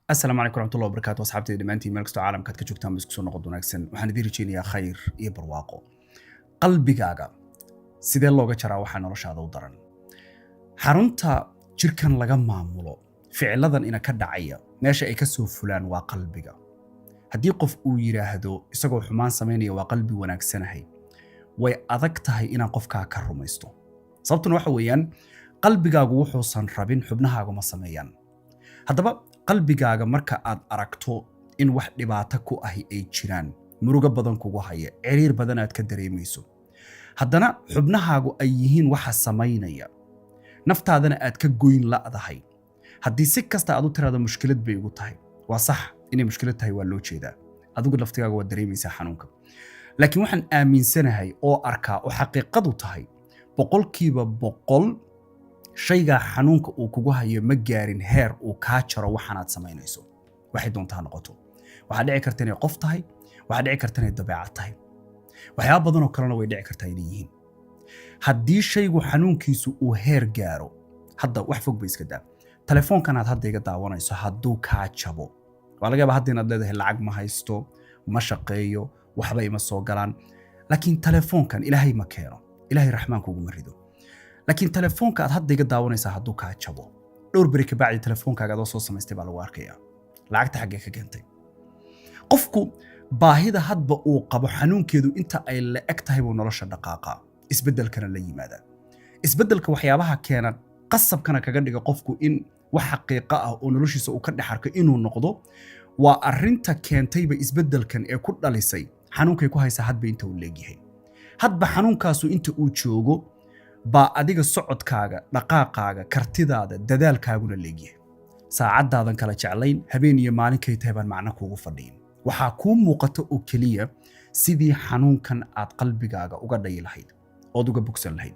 Asalaamu calaykum waraxmatullahi wabarakaatu, asxaabtayda dhammaantiin meel kastoo caalamka aad ka joogtaan ba, isku soo noqod wanaagsan. Waxaan idiin rajaynayaa khayr iyo barwaaqo. Qalbigaaga sidee looga jaraa waxaa noloshaada u daran? Xarunta jirkan laga maamulo ficiladan ina ka dhacaya, meesha ay ka soo fulaan waa qalbiga. Haddii qof uu yidhaahdo isagoo xumaan samaynaya "Waa qalbi wanaagsanahay," way adag tahay inaan qofkaa ka rumaysto. Sababtuna waxa weeyaan, qalbigaagu wuxuusan rabin xubnahaagu ma sameeyaan. Haddaba qalbigaaga marka aad aragto in wax dhibaato ku ahi ay jiraan, murugo badan kugu haya, ciriir badan aad ka dareemayso, haddana xubnahaagu ay yihiin waxa samaynaya, naftaadana aad ka goyn la'dahay, haddii si kasta aad u tiraahdo "Mushkilad bay igu tahay," waa sax inay mushkilad tahay, waa loo jeedaa, adigu laftigaaga waad dareemaysaa xanuunka. Laakiin waxaan aaminsanahay oo arkaa oo xaqiiqadu tahay, 100% shaygaa xanuunka uu kugu hayo ma gaarin heer uu kaa jaro waxaanaad samaynayso, waxay doontaa noqoto. Waxaa dhici karta inay qof tahay, waxaa dhici karta inay dabeecad tahay, waxyaaba badanoo kalena way dhici kartaa inay yihiin. Haddii shaygu xanuunkiisu uu heer gaaro, hadda wax fog ba iska daa, telefoonkan aad hadda iga daawanayso hadduu kaa jabo, waa laga yaabaa hadda inaad leedahay "Lacag ma haysto, ma shaqeeyo, waxba ima soo galaan." Laakiin telefoonkan Ilaahay ma keeno, Ilaahay raxmaanku uguma rido, laakiin telefoonka aad hadda iga daawanaysaa hadduu kaa jabo, dhowr beri kabacdi telefoonkaaga adoo soo samaystay baa lagu arkayaa. Lacagta xaggee ka keentay? Qofku baahida hadba uu qabo xanuunkeedu inta ay la eg tahay buu nolosha dhaqaaqaa, isbeddelkana la yimaadaa. Isbeddelka waxyaabaha keena, qasabkana kaga dhiga qofku in wax xaqiiqo ah oo noloshiisa uu ka dhex arko inuu noqdo, waa arrinta keentayba isbeddelkan ee ku dhalisay xanuunkay ku haysaa hadba inta uu leegyahay. Hadba xanuunkaasu inta uu joogo baa adiga socodkaaga, dhaqaaqaaga, kartidaada, dadaalkaaguna leegyahay. Saacadaadan kala jeclayn, habeen iyo maalinkay tahay baan macno kuugu fadhiyin. Waxaa kuu muuqata oo keliya sidii xanuunkan aad qalbigaaga uga dhayi lahayd ood uga bogsan lahayd.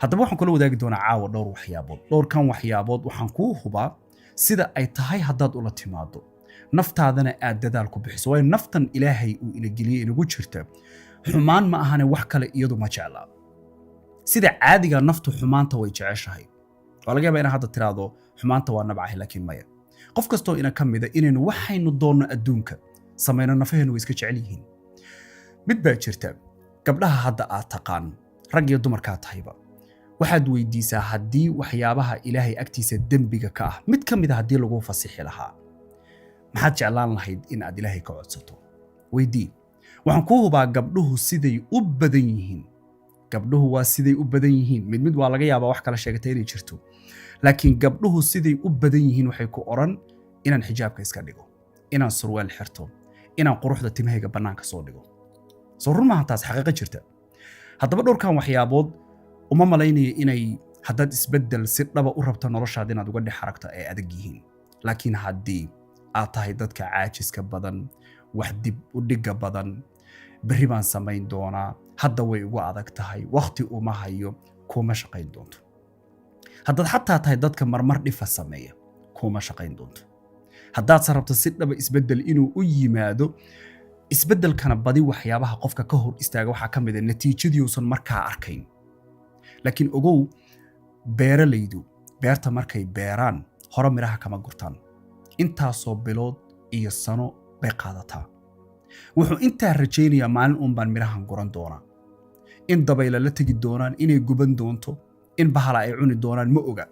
Haddaba waxaan kula wadaagi doonaa caawa dhowr waxyaabood. Dhowrkan waxyaabood waxaan kuu hubaa sida ay tahay haddaad ula timaado, naftaadana aad dadaal ku bixiso, waayo naftan Ilaahay uu ina geliyey inagu jirta xumaan ma ahane wax kale iyadu ma jeclaa. Sida caadiga naftu xumaanta way jeceshahay. Waa laga yaabaa inaad hadda tiraahdo "Xumaanta waa nabcahay," laakiin maya. Qof kastoo ina ka mida inaynu waxaynu doonno adduunka samayno, nafaheennu way iska jecel yihiin. Mid baa jirta: gabdhaha hadda aad taqaan, rag iyo dumarkaa tahayba, waxaad weydiisaa haddii waxyaabaha Ilaahay agtiisa dembiga ka ah mid ka mid a haddii lagu fasixi lahaa, maxaad jeclaan lahayd in aad Ilaahay ka codsato? Weydii. Waxaan kuu hubaa gabdhuhu siday u badan yihiin, gabdhuhu waa siday u badan yihiin, mid mid waa laga yaabaa wax kala sheegatay inay jirto, laakiin gabdhuhu siday u badan yihiin waxay ku odhan "Inaan xijaabka iska dhigo, inaan surweel xirto, inaan quruxda timahayga bannaanka soo dhigo." Soo run maaha? Taas xaqiiqo jirta. Haddaba dhowrkan waxyaabood uma malaynayo inay haddaad isbeddel si dhaba u rabto noloshaada inaad uga dhex aragto ay adag yihiin. Laakiin haddii aad tahay dadka caajiska badan, wax dib u dhigga badan, "Berri baan samayn doonaa, hadda way igu adag tahay, wakhti uma hayo," kuma shaqayn doonto. Haddaad xataa tahay dadka marmar dhifa sameeya, kuma shaqayn doonto. Haddaadse rabto si dhaba isbeddel inuu u yimaado, isbeddelkana badi waxyaabaha qofka ka hor istaaga waxaa ka mid a natiijadii uusan markaa arkayn. Laakiin ogow, beeralaydu beerta markay beeraan hore midhaha kama gurtaan. Intaasoo bilood iyo sano bay qaadataa. Wuxuu intaa rajaynayaa "Maalin uun baan midhahan guran doonaa." In dabayla la tegi doonaan, inay guban doonto, in bahala ay cuni doonaan, ma oga.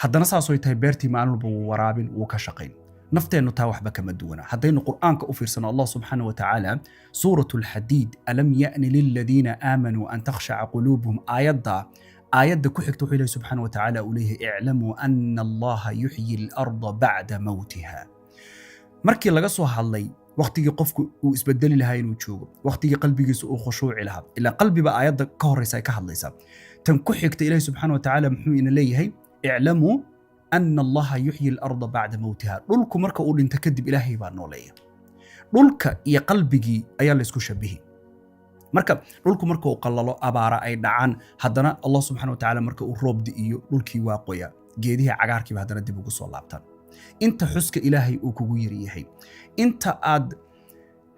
Haddana saasooy tahay, beertii maalin walba wuu waraabin, wuu ka shaqayn. Nafteennu taa waxba kama duwana. Haddaynu Qur'aanka u fiirsano, Allah subxaana wa tacaala Suurat Alxadiid, "ألم يأن للذين آمنوا أن تخشع قلوبهم," aayadda aayadda ku xigta wuxuu Ilahi subxaana wa tacaala uu leeyahay "اعلموا أن الله يحيي الأرض بعد موتها." Markii laga soo hadlay waqtigii qofku uu isbedeli lahaa inuu joogo, waqtigii qalbigiisa uu khushuuci lahaa, ilaa qalbiba aayadda ka horeysa ay ka hadlaysaa, tan ku xigta Ilahi subxaana wa tacaala muxuu ina leeyahay? اعلموا أن الله يحيي الأرض بعد موتها. Dhulku marka uu dhinto kadib Ilaahay baa nooleeya. Dhulka iyo qalbigii ayaa laysku shabihi. Marka dhulku marka uu qallalo, abaara ay dhacaan, haddana Allah subxana wa tacaala marka uu roob di'iyo, dhulkii waa qoya, geedihii cagaarkiiba haddana dib ugu soo laabtaan. Inta xuska Ilaahay uu kugu yari yahay, inta aad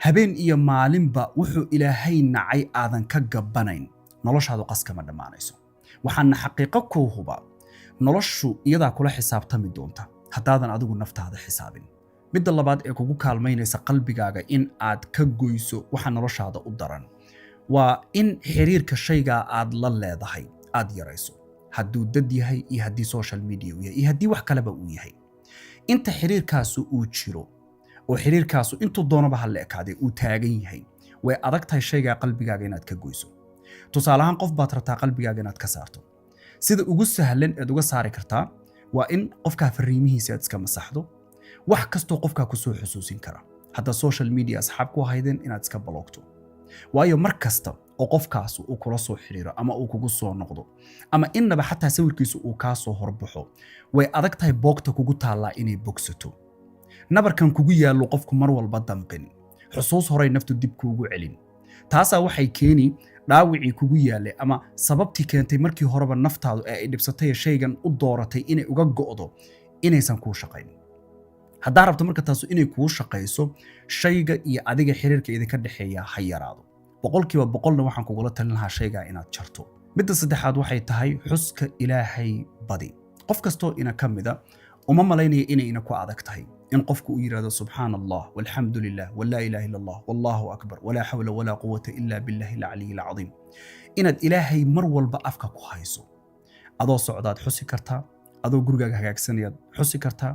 habeen iyo maalinba wuxuu Ilaahay nacay aadan ka gabbanayn, noloshaadu qaskama dhammaanayso. Waxaana xaqiiqo kuu huba, noloshu iyadaa kula xisaabtami doonta. Haddaadan adigu naftaada xisaabin. Midda labaad ee kugu kaalmaynaysa qalbigaaga in aad ka goyso waxa noloshaada u daran waa in xiriirka shaygaa aad la leedahay aad yarayso, hadduu dad yahay iyo haddii social media uu yahay iyo haddii wax kaleba uu yahay. Inta xiriirkaasu uu jiro oo xiriirkaasu intuu doonaba ha la ekaaday uu taagan yahay, way adag tahay shaygaa qalbigaaga inaad ka goyso. Tusaale ahaan, qof baad rabtaa qalbigaaga inaad ka saarto. Sida ugu sahlan eed uga saari kartaa waa in qofkaa fariimihiisa aad iska masaxdo, wax kastoo qofkaa kusoo xusuusin kara. Haddaa social media asxaab ku haydeen, inaad iska blockto, waayo mar kasta oo qofkaas uu kula soo xiriiro ama uu kugu soo noqdo ama innaba xataa sawirkiisu uu kaa soo horbaxo, way adag tahay boogta kugu taallaa inay bogsato. Nabarkan kugu yaallo qofku mar walba damqin, xusuus horay naftu dib kuugu celin. Taasaa waxay keeni dhaawicii kugu yaallay ama sababtii keentay markii horeba naftaadu ee ay dhibsatay ee shaygan u dooratay inay uga go'do inaysan kuu shaqayn. Haddaa rabto marka taasu inay kuu shaqayso, shayga iyo adiga xiriirka idinka dhexeeya ha yaraado 100%na. Waxaan kugula talin lahaa shaygaa inaad jarto. Midda saddexaad waxay tahay xuska Ilaahay badi. Qof kastoo ina ka mida uma malaynaya inay ina ku adag tahay in qofku uu yidhahdo "Subxaana Allah, walxamdu lilah, walaa ilaha illa Allah, wallahu akbar, walaa xawla walaa quwata illa billahi alcaliyi alcadiim." Inaad Ilaahay mar walba afka ku hayso, adoo socdaad xusi kartaa, adoo gurigaaga hagaagsanayaad xusi kartaa,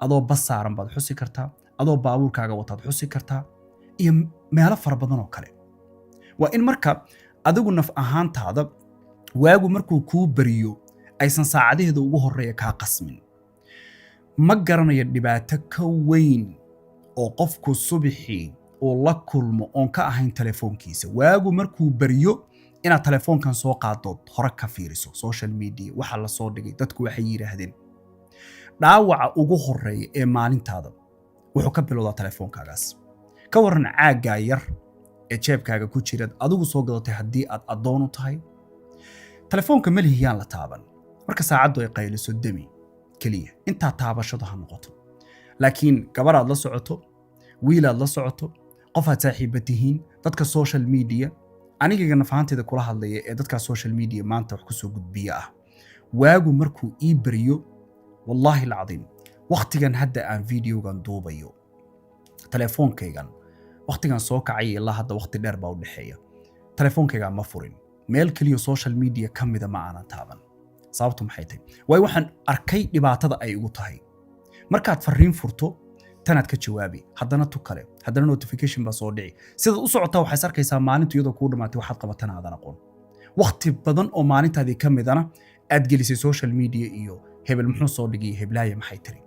adoo bas saaran baad xusi kartaa, adoo baabuurkaaga wataad xusi kartaa, iyo meelo fara badan oo kale. Waa in marka adigu naf ahaantaada waagu markuu kuu bariyo aysan saacadaheeda ugu horreeya kaa qasmin. Ma garanayo dhibaato ka weyn oo qofku subixii uu la kulmo oon ka ahayn telefoonkiisa. Waagu markuu bariyo inaad telefoonkan soo qaadood hore ka fiiriso social media waxa la soo dhigay, dadku waxay yidhaahdeen. Dhaawaca ugu horreeya ee maalintaada wuxuu ka bilowdaa telefoonkaagaas. Ka warran caaggaa yar ee jeebkaaga ku jiraad adigu soo gadatay haddii aad addoon u tahay telefoonka? Malihiyaan la taaban. Marka saacaddu ay qayliso demi keliya, intaa taabashadu ha noqoto. Laakiin gabaraad la socoto, wiilaad la socoto, qofaad saaxiiba tihiin, dadka social media, anigaga nafahanteeda kula hadlaya ee dadka social media maanta wax kusoo gudbiya ah, waagu markuu ii beriyo, wallaahi alcadiim, wakhtigan hadda aan videogan duubayo, telefoonkaygan wakhtigan soo kacay ilaa hadda wakhti dheer baa u dhexeeya, telefoonkaygaa ma furin, meel keliya social media ka mida ma aanan taaban. Sababtu maxay tahay? Waayo waxaan arkay dhibaatada ay igu tahay. Markaad fariin furto, tanaad ka jawaabi, haddana tu kale, haddana notification baa soo dhici. Sidaad u socotaa waxaad is arkaysaa maalintu iyadoo kuu dhamaatay, waxaad qabatana aadan aqoon. Wakhti badan oo maalintaadii ka midana aad gelisay social media iyo hebel muxuu soo dhigay, heblaaya maxay tiri.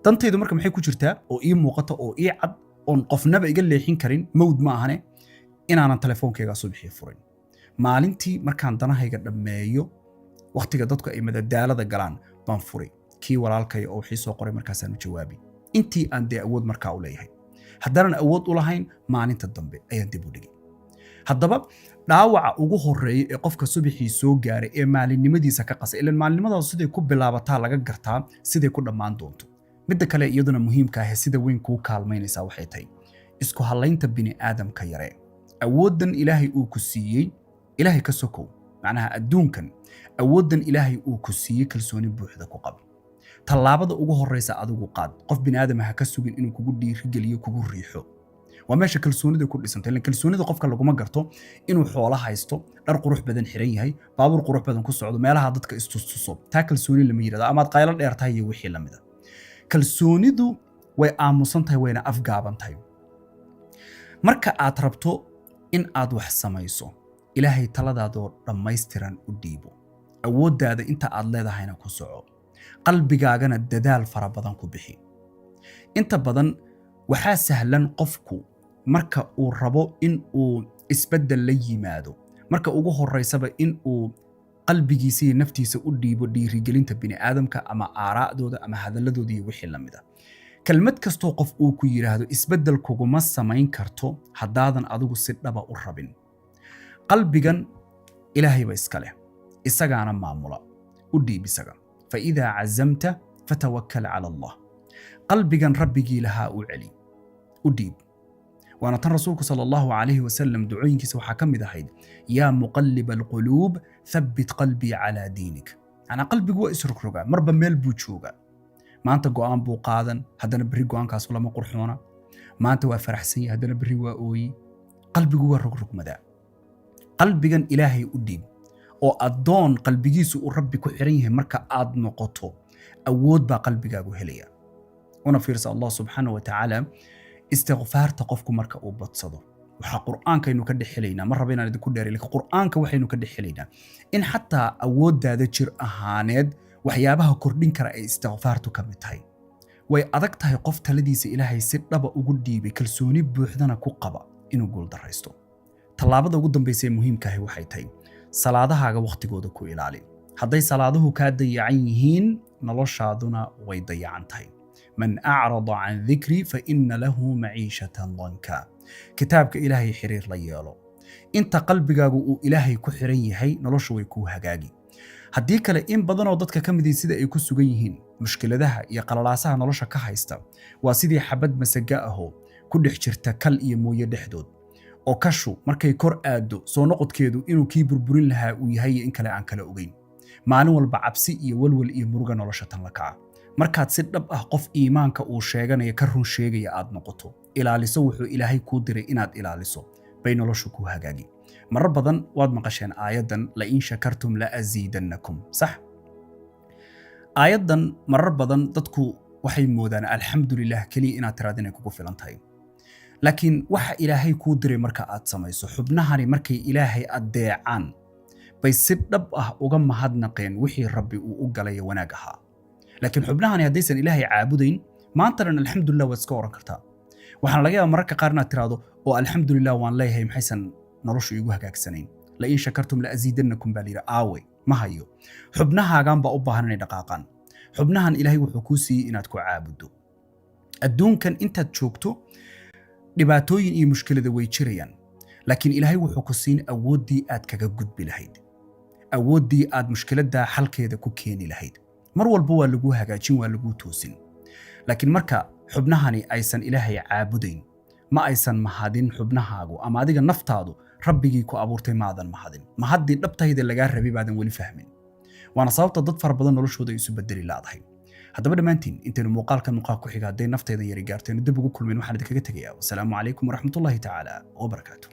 Dantaydu marka maxay ku jirtaa oo ii muuqata oo ii cad oon qofnaba iga leexin karin, mawd ma ahane, inaanan telefoonkayga subaxii furin. Maalintii markaan danahayga dhammeeyo, wakhtiga dadku ay madadaalada galaan baan furay. Kii walaalkay oo wixii soo qoray markaasaan u jawaabi, intii aan dee awood markaa u leeyahay. Haddaanan awood u lahayn, maalinta dambe ayaan dib u dhigay. Haddaba dhaawaca ugu horeeya ee qofka subaxii soo gaaray ee maalinnimadiisa ka qasay, ilan maalinimadaas siday ku bilaabataa laga gartaa siday ku dhammaan doonto. Midda kale iyaduna muhiimka ah ee sida weyn kuu kaalmaynaysaa waxay tahay isku hallaynta bini'aadamka yare. Awooddan Ilaahay uu ku siiyey, Ilaahay ka sokow, macnaha adduunkan awooddan Ilaahay uu ku siiyey, kalsooni buuxda ku qab. Tallaabada ugu horreysa adigu qaad. Qof bini'aadam ha ka sugin inuu kugu dhiirigeliyo, kugu riixo. Waa meesha kalsoonida ku dhisantay. Ilan kalsoonida qofka laguma garto inuu xoolo haysto, dhar qurux badan xiran yahay, baabuur qurux badan ku socdo, meelaha dadka istustuso. Taa kalsooni lama yidhahdo, amaad qaylo dheer tahay iyo wixii lamida. Kalsoonidu way aamusan tahay, wayna afgaaban tahay. Marka aad rabto in aad wax samayso, Ilaahay taladaadoo dhammaystiran u dhiibo, awooddaada inta aad leedahayna ku soco, qalbigaagana dadaal fara badan ku bixi. Inta badan waxaa sahlan qofku marka uu rabo in uu isbeddel la yimaado, marka ugu horraysaba in uu qalbigiisa iyo naftiisa u dhiibo dhiirigelinta bini'aadamka ama aaraa'dooda ama hadalladooda iyo wixii la mid a. Kelmad kastoo qof uu ku yidhaahdo isbeddel kuguma samayn karto haddaadan adigu si dhaba u rabin. Qalbigan Ilaahay ba iska leh, isagaana maamula. U dhiib isaga. "Faidaa cazamta fatawakkal cala Allah." Qalbigan Rabbigii lahaa u celi, u dhiib. Waana tan Rasuulku sala Allahu calayhi wasalam ducooyinkiisa waxaa ka mid ahayd: "Yaa muqalliba alquluub, thabbit qalbii calaa diinik." Macnaa qalbigu waa isrogrogaa, marba meel buu joogaa. Maanta go'aan buu qaadan, haddana berri go'aankaasu lama qurxoona. Maanta waa faraxsan yahay, haddana berri waa ooyi. Qalbigu waa rogrogmadaa. Qalbigan Ilaahay u dhiib, oo addoon qalbigiisu uu Rabbi ku xiran yahay marka aad noqoto, awood baa qalbigaagu helaya. Una fiirsa, Allah subxaana wa tacaala istikfaarta qofku marka uu badsado, waxaa Qur'aankaynu ka dhex helaynaa, ma raba inaan idinku dheeray, laakiin Qur'aanka waxaynu ka dhex helaynaa in xataa awooddaada jir ahaaneed waxyaabaha kordhin kara ay istikfaartu ka mid tahay. Way adag tahay qof taladiisa Ilaahay si dhaba ugu dhiibay, kalsooni buuxdana ku qaba, inuu guuldaraysto. Tallaabada ugu dambaysa ee muhiimkaahi waxay tahay salaadahaaga wakhtigooda ku ilaali. Hadday salaaduhu kaa dayacan yihiin, noloshaaduna way dayacan tahay. من أعرض عن ذكري فإن له معيشة ضنكا. Kitaabka Ilaahay xiriir la yeelo. Inta qalbigaagu uu Ilaahay ku xiran yahay, noloshu way kuu hagaagi. Haddii kale, in badanoo dadka ka midii sida ay ku sugan yihiin, mushkiladaha iyo qalalaasaha nolosha ka haysta waa sidii xabad masaga ahoo ku dhex jirta kal iyo mooye dhexdood, oo kashu markay kor aaddo soo noqodkeedu inuu kii burburin lahaa uu yahay iyo in kale aan kala ogeyn. Maalin walba cabsi iyo walwal iyo muruga nolosha tan la kaca. Markaad si dhab ah qof iimaanka uu sheeganaya ka run sheegaya aad noqoto, ilaaliso wuxuu Ilaahay kuu diray inaad ilaaliso, bay noloshu kuu hagaagi. Marar badan waad maqasheen aayaddan "لئن شكرتم لأزيدنكم", sax? Aayaddan marar badan dadku waxay moodaan alxamdulilah keliya inaad tiraad inay kugu filan tahay. Laakiin waxa Ilaahay kuu diray marka aad samayso, xubnahani markay Ilaahay addeecaan bay si dhab ah uga mahadnaqeen wixii Rabbi uu u galay wanaag ahaa. Laakiin xubnahani haddaysan Ilaahay caabudayn, maanta dhan alxamdulilah waad iska oran kartaa. Waxaana laga yaabaa mararka qaar inaad tiraahdo, oo alxamdulilah waan leeyahay, maxaysan noloshu iigu hagaagsanayn? "لئن شكرتم لأزيدنكم" baa layidhi, aawe? Ma hayo. Xubnahaagan baa u baahan inay dhaqaaqaan. Xubnahan Ilaahay wuxuu kuu siiyey inaad ku caabuddo. Adduunkan intaad joogto dhibaatooyin iyo mushkilada way jirayaan, laakiin Ilaahay wuxuu ku siin awooddii aad kaga gudbi lahayd, awooddii aad mushkiladdaa xalkeeda ku keeni lahayd. Mar walba waa laguu hagaajin, waa laguu toosin. Laakiin marka xubnahani aysan Ilaahay caabudayn, ma aysan mahadin xubnahaagu ama adiga naftaadu Rabbigii ku abuurtay maadan mahadin. Mahaddii dhabtayda lagaa rabay baadan weli fahmin. Waana sababta dad fara badan noloshooda ay isu bedeli laadahay. Haddaba dhammaantiin, intaynu muuqaalkan muuqaal ku xiga, hadday naftayda yari gaarto, aynu dib ugu kulmayn, waxaan idinkaga tegayaa wasalaamu calaykum waraxmatullaahi tacaala wabarakaatu.